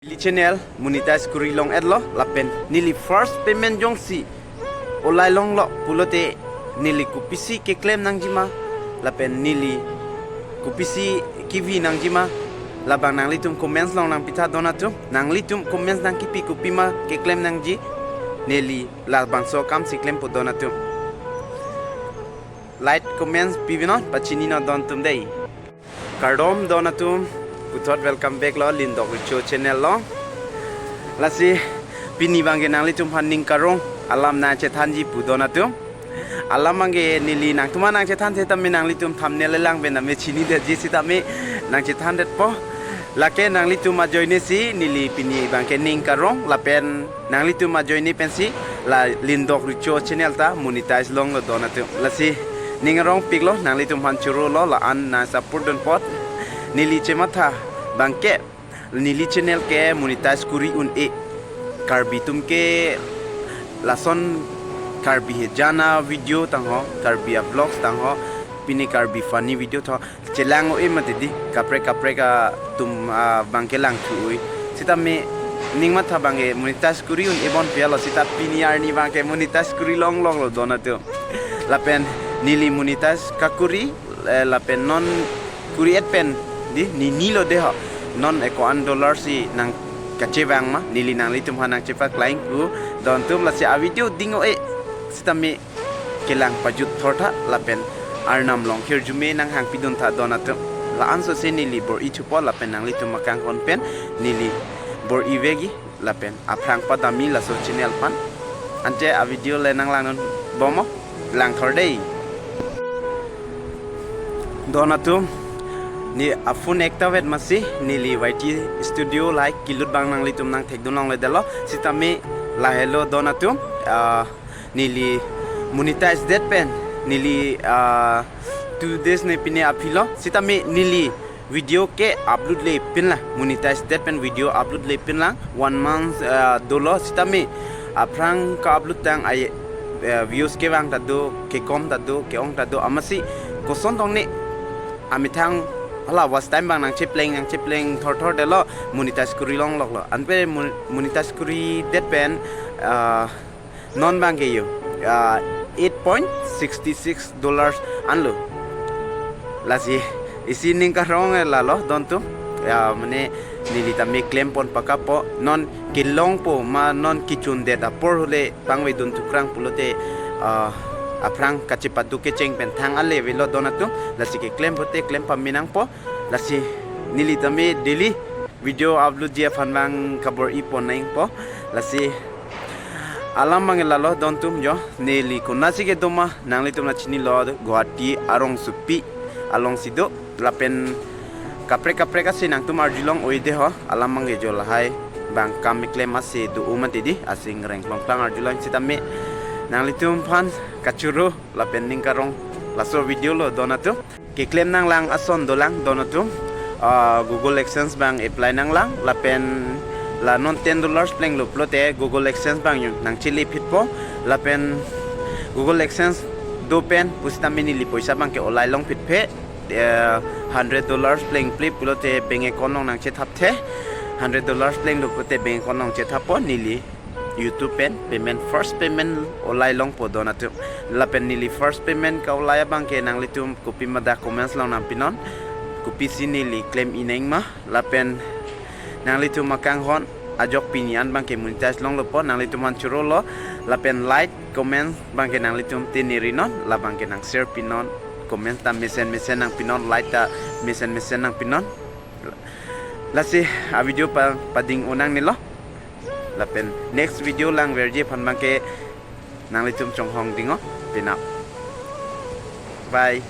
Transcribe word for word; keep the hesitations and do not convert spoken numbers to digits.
Neli channel monetize kuri long-etlo lapen neli first payment jongsi olai longlo pulote neli kopisi keklem nangjima lapen neli kopisi kevi nangjima, labang nanglitum comments along nangpitha don atum. Nanglitum comments nangkepi kopima keklem nangji, neli labangso akam si klempo don atum. Like, comments pinon, pachininon don atum dei. Kardom don atum, puthot welcome back lo Lindok Richo channel lo. Lasi pini abangke nanglitum aphan ning karong alam nangchethanji pu don atum. Alam abangke neli nangtum aphan nangchethan setame nanglitum thumbnail langpen name chinidetji setame nangchethandetpo. Lake nanglitum ajoine si neli pini abangke ning karong lapen nanglitum ajoine pensi la Lindok Richo channel ta monetize longlo don atum. Lasi ning arongpiklo, nanglitum aphan chorolo, la-an nangsupport dun apot. Neli chematha abangke neli channel ke monetize kuri un-e. Karbi atum ke lason Karbi hejana video tangho, Karbi a vlogs tangho, pini Karbi funny video tho chelang un-e mati dei, kaprek kaprek atum abangke langthu un-e. Setame ning matha abangke monetize kuri un-e bon pialo, seta pini arni abangke monetize kuri long longlo don atum. Lapen neli monetize kakuri, eh, lapen non kuri-et pen dei, nini lo dei ho. Non eko an dollar si nangkachevang ma, neli nanglitum aphan nangchepaklangpo don atum. Lasi a video ding un-e setame kelang pajut thortha lapen Arnam along hirjume nanghangpidun tha don atum. La-an sose neli bor-i thupo lapen nanglitum akanghon pen neli bor-i vekji lapen aphrang padamji laso channel aphan. Ante a video le nanglangdun bomlo, langthor dei. Don atum, ne a phone ekta vet masi, neli Y T Studio like kelut abang nanglitum nangthekdun longledetlo, setame lahelo don atum, ah, neli monetize det pen, neli, ah, two days ne pine aphilo, setame neli video ke upload le pinlang, monetize det pen video upload le pinlang, one month, ah, dolo setame aphrang ka-upload tang ai, eh, views kevang ta do, kekom ta do, ke-ong ta do, amatsi koson tong ne amethang hala watch time abang nangchepleng, nangchepleng thorthor detlo, monetize kuri long loklo. Anpe mon-, monetize kuri det pen, ah, non abangke yo, ah, eight point sixty six dollars anlo. Lasi isi ning karong lalo don atum. Ya, mane neli tame klempon pakappo, non kelongpo ma non kechundet apor hule pangvedun thukrang pulote, ah, aphrang kachepatu kecheng pen thang ale avelo don atum. Lasi keklem pote klem pamenangpo. Lasi neli tame daily video upload ji aphan abang kabor-ipon nangpo. Lasi alam abang lalo don atum jo, neli konatsi kedo ma nanglitum nangchinilo, Guwahati arongsopi alongsi do lapen kaprek kaprek ase nangtum arjulong un-e dei ho, alam abang jo lahai abang kam keklem ase do-o mati dei, asing rengklong klang arjulong setame nanglitum aphan kachoro lapen ning karong laso video lo don atum. Keklem nanglang ason dolang don atum. Ah, Google AdSense abang apply nanglang lapen la non ten dollars plenglo pulote Google AdSense abang yo nangchele phitpo lapen Google AdSense do pen pusitame neli poisa abangke olai long phitphe, eh, hundred dollars plengple pulote bank account along nangchethapthe, hundred dollars plenglo pulote bank account along chethappo, neli YouTube pen payment, first payment olai longpo don atum. Lapen neli first payment ka-olai abangke nanglitum kopima dak comments along nangpinon. Kopisi neli klem-i nangma. Lapen nanglitum akanghon ajok pini an abangke monetize longlopo, nanglitum aphan chorolo. Lapen like, comment abangke nanglitum tenerinon, labangke nang share pinon, comment ta mesen mesen nangpinon, like ta mesen mesen nangpinon. Lasi a video pa, pading un nangnelo. Lapen next video langverji aphan abangke nanglitum chonghong dinglo. Penap. Bye.